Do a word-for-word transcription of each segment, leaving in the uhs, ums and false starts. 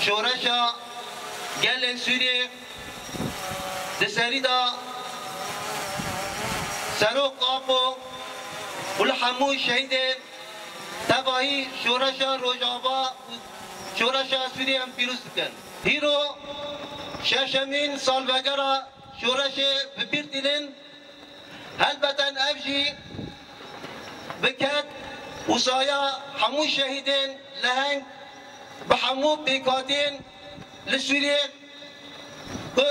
Şoreşa gelên Sûriyê di serî de Serok Apo û li hemû şehîdên tevahî şoreşa Rojava û şoreşa Sûriyê em pîroz dikin. Hîro şeşemîn salvegera şoreşê bi bîr tînin. Helbeten ev jî biket û saya hemû şehîdên leheng bi hemû pêkhatiyên li Sûriyê ku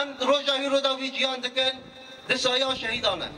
em roja hîro de wî ciyan dikin, di saya şehîdan e.